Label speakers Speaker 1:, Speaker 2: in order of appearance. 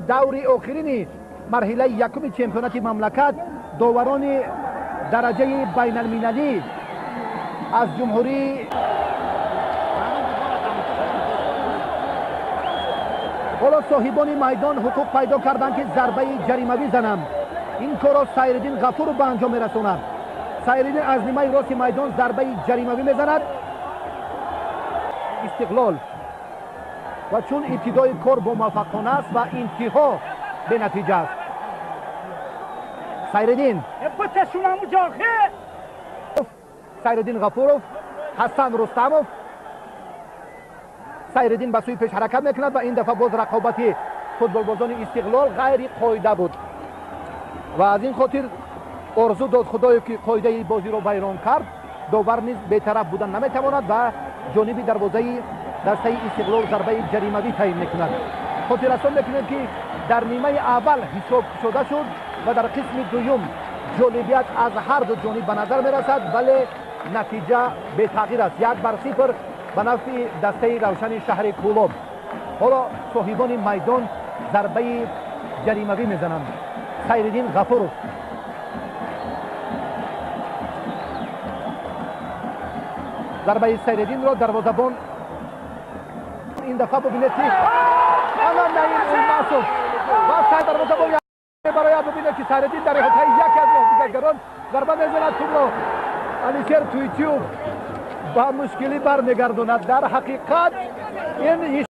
Speaker 1: Даври охирини марҳилаи якуми чемпионати мамлакат доварони дараҷаи байналмилалӣ аз ҷумҳурии ҳоло соҳибони майдон ҳуқуқ пайдо карданд, ки зарбаи ҷаримавӣ зананд. Ин корро Сайриддин Ғафуров ба анҷом мерасонад. Сайриддин аз нимаи рости майдон зарбаи ҷаримавӣ мезанад. Истиқлол ва чун ибтидои кор бомуваффақона аст ва интиҳо бенатиҷа аст. Сайриддин Сайриддин Ғафуров, Ҳасан Рустамов. Сайриддин ба сӯи пеш ҳаракат мекунад ва ин дафъа боз рақобати футболбозони Истиқлол ғайри қоида буд ва аз ин хотир орзу дод Худоев, ки қоидаи бозиро вайрон кард. Довар низ бетараф будан наметавонад ва ҷониби дарвозаи дастаи Истиқлол зарбаи ҷаримавӣ таъин мекунад. Хотиррасон мекунем, ки дар нимаи аввал ҳисоб кушода шуд ва дар қисми дуюм ҷолибият аз ҳар ду ҷониб ба назар мерасад, вале натиҷа бетағйир аст: 1-0 ба нафъи дастаи Равшани шаҳри Кӯлоб. Ҳоло соҳибони майдон зарбаи ҷаримавӣ мезананд. Сайриддин Ғафуров. Зарбаи Сайриддинро дарвозабон ин дафъа бубинед, ки ана Наим Улмасов ва дарвозабон барояд. Бубинед, ки Сайриддин дар иҳотаи яке аз роҳгузаргарон зарба мезанад, тӯбро Алишер Туйтюб ба мушкилӣ бармегардонад. Дар ҳақиқат ин